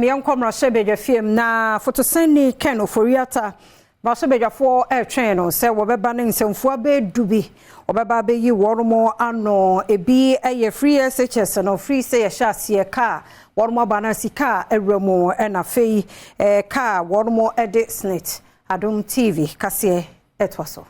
Yɛnkɔ mmarahyɛbadwafie mu na fotosɛnni Ken Ofori-Atta, mmarahyɛbadwafoɔ retwɛn no sɛ wɔbɛba ne nsɛmfua bɛyɛ du bi wɔbɛba abɛyi wɔn ano. Ebi yɛ free SHS no, firi sɛ yɛhyɛ aseɛ kaa wɔn aba no sika a awura mu, ɛna afei kaa wɔn de SSNIT. Adom TV kaseɛ ɛtoa so.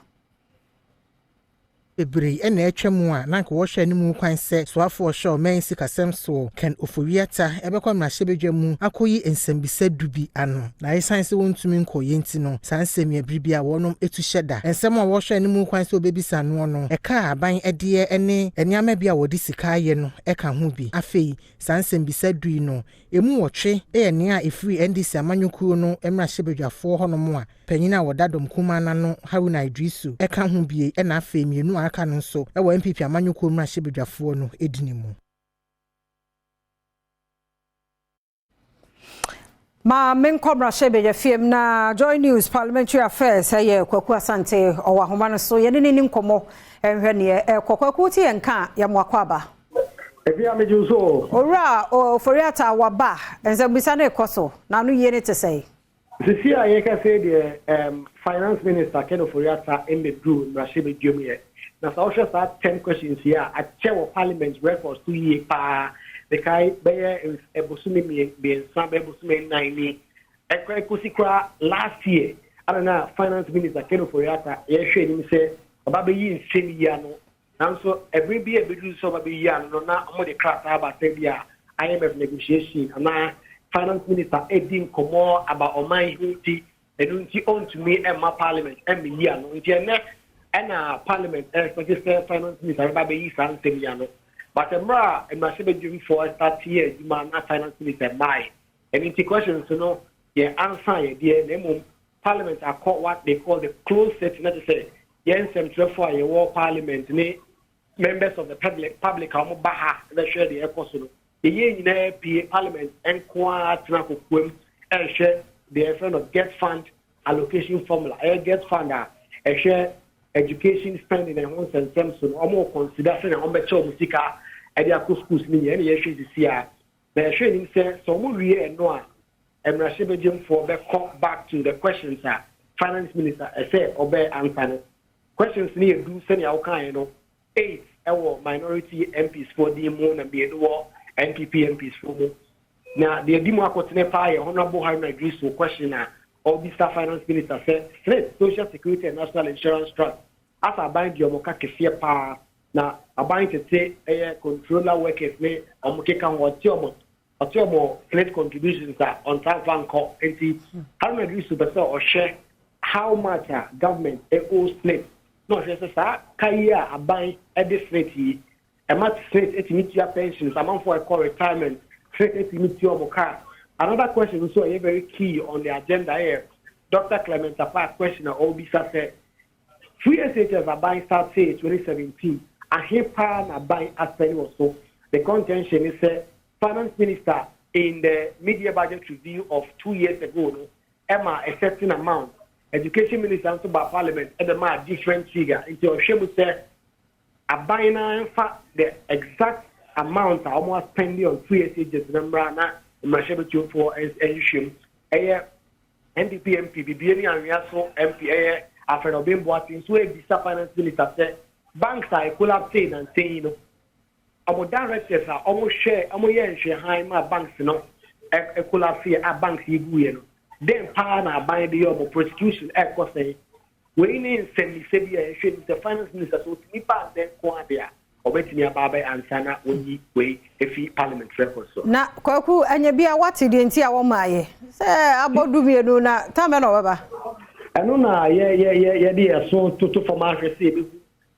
Bebree ɛna atwa mu a na anka wɔhwɛ anim kwan sɛ soafoɔ hwɛ ɔman sikasɛm soɔ Ken Ofori-Atta ɛbɛkɔ mmarahyɛbadwa mu akɔyi nsɛmbisa du bi ano, na ɛsiane sɛ wɔntumi nkɔyɛ nti no, saa nsɛm yɛ biribi a wɔnom etu hyɛ da. Nsɛm a wɔhwɛ anim kwan sɛ wɔbɛbisa noɔ no, ɛka a aban ɛdeɛ ne nneɛma bi a wɔde sika ayɛ no ɛka ho bi. Afei saa nsɛmbisa du yi no, emu 8 yɛ nea ɛfiri NDC amanyɔkuo no mmarahyɛbadwafoɔ hɔnom a panyin a wɔda dɔm kumaa n'ano Haruna Iddrisu ɛka ho bie, ɛna afei 2 a aka no nso ɛwɔ NPP amanyɔkuo mmarahyɛbadwafoɔ no edi ne mu. Ma menkɔ mmarahyɛbadwafie mu na Joy News Parliamentary Affairs ɛyɛ Kwaku Asante ɔwɔ ahoma no so, yɛne ne ni nkɔmmɔ ɛnhwɛ neɛ ɛkɔ. Kwaku, ti yɛn ka, yɛmo akɔ aba. Ebi a megye so. Owura Ofori-Atta waba, nsɛmbisa no ɛkɔ so na ano yie ne te sɛ? Sisi a yɛka sɛ deɛ, Finance Minister Ken Ofori-Atta mbɛduru mmarahyɛbadwam yɛ, na sɛ wohwɛ saa 10 questions yi a akyɛ wɔ parliament records so yie paa, mekae bɛyɛ ɛbosome 3, bɛyɛ bosome 4 ni ɛkɔ ɛkɔsi koraa last year ana na Finance Minister Ken Ofori-Atta yɛhwɛ anim sɛ ɔba bɛyi nsɛm yi ano. Nanso ɛbere bi a ɛbɛduru sɛ ɔba bɛyi ano no, na wɔde krataa aba sɛ bi a IMF negotiation anaa Finance Minister edi nkɔmɔ aba ɔman yi ho nti, ɛno nti ɔntumi ɛma parliament ɛmɛyi ano. Nti ɛnɛ ɛna parliament ɛexpect sɛ Finance Minister bɛba bɛyi saa nsɛm yi ano, but mmerɛ a mmarahyɛbadwamfoɔ start yɛ adwuma na Finance Minister mmae. Ɛno nti questions no yɛ ansa yɛ deɛ, na mmom parliament akɔ what they call the closed session, na kyerɛ sɛ yɛn nsɛmtwerɛfoɔ a yɛwɔ parliament ne members of the public a wɔn ba ha bɛhwɛ deɛ ɛkɔ so no, yɛyɛ nyinaa pie parliament nko ara tena kokoam ɛrehwɛ deɛ yɛfrɛ no GETFund allocation formula. Ɛyɛ GETFund a ɛhwɛ education spending ɛho nsɛnsɛm so no, wɔn consider sɛ wɔn bɛkyɛ wɔn sika ɛde akɔ schools ne nyɛ. Ɛna yɛhwɛ sisi a na yɛhwɛ anim sɛ wɔn wie ɛno a, mmarahyɛbadwamfoɔ bɛkɔ back to the questions a Finance Minister ɛsɛ ɔbɛ answer no. Questions no yɛ 10 sɛnea wɔkaeɛ no, 8 ɛwɔ minority MPs foɔ din mu na 2 wɔ NPP MPs foɔ mu. Na deɛ di mu akɔtene paa yɛ Honourable Haruna Iddrisu question a ɔbisa Finance Minister sɛ SSNIT, Social Security and National Insurance Trust, asa aban deɛ ɔmo ka kɛseɛ paa na aban tete ɛyɛ controller workers ne ɔmo keka ho, ɔte ɔmo SSNIT contributions a ɔnsan fa nkɔ. Nti Haruna Iddrisu pɛ sɛ ɔhwɛ how much a government ɛowe SSNIT, na ɔhwɛ sɛ saa ka yi a aban ɛde SSNIT yi ɛma SSNIT etumi tua pensions, amanfoɔ ɛkɔ retirement, SSNIT etumi tua ɔmo kaa. Another question nso a ɛyɛ very key on the agenda yɛ Dr Clement Apaak question a ɔrebisa sɛ free SHS aban start say 2017, ahe paa na aban asɛne wɔ so? The contention is sɛ Finance Minister in the mid-year budget review of 2 years ago no ɛma a certain amount, Education Minister nso ba parliament ɛbɛ ma a different figure. Nti ɔhwɛ mu sɛ aban na nfa the exact amount a wɔn spending on free SHS na mmra na mmarahyɛbadwamfoɔ ɛnhwɛ mu. Ɛyɛ NPP MP Bibiani Anhwiaso MP ɛyɛ Alfred Obeng Boateng nso ebisa Finance Minister sɛ banks a ɛcollapse nansan yi no, ɔmo directors a ɔmo hwɛ, ɔmo yɛ nhwɛhan ma banks no ɛcollapse a banks yi gu yɛ no, den paa na aban de yɛ ɔmo prosecution ɛkɔ sɛn? Wei ne nsɛmmisa bi a yɛhwɛ ni sɛ Finance Minister so otumi ba ndɛ nko ade a ɔbɛtumi aba abɛ ansa na wɔyi wei efi parliament record so. Na Kwaku, anya bi a wate deɛ nti a wɔmaayɛ sɛ abɔ 12 na tam bɛ na ɔbɛba? Ɛno na yɛ yɛ yɛ yɛde yɛ so toto fam ahwɛ sɛ yɛbɛhu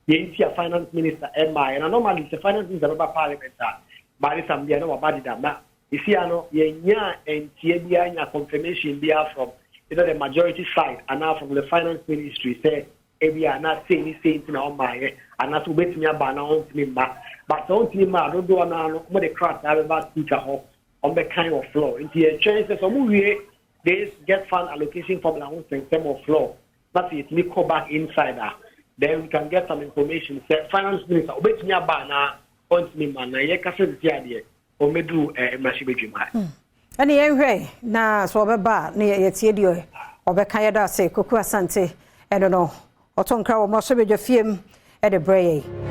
yɛn ti a Finance Minister ɛmaa yɛ. Na normally sɛ Finance Minister bɛba parliament a, baade sam deɛ na waba deda, na esi ano yɛnya ntie biara nya confirmation biara from either the majority side anaa from the finance ministry sɛ ebi a na sei ne sei nti na ɔmaa yɛ, anaasɛ wobɛtumi aba anaa ɔntumi mma. But sɛ ɔntumi mma a, dodoɔ naa no wɔde krataa bɛba Speaker hɔ, ɔmbɛkan wɔ floor. Nti yɛtwɛn sɛ ɔmo wie this GETFund allocation formula ho nsɛnsɛm wɔ floor na sɛ yɛtumi kɔ back inside a, then we can get some information sɛ Finance Minister obetumi aba anaa ɔntumi mma. Na yɛkasa sisi adeɛ ɔmmɛduru mmarahyɛbadwam ha. Ɛne yɛnhwɛ na sɛ ɔbɛba a, ne yɛtie deɛ ɔbɛka. Yɛda ase, Koku Asante. Ɛno no ɔtɔ nkra wɔ mmarahyɛbadwa fie mu ɛde brɛ yɛn.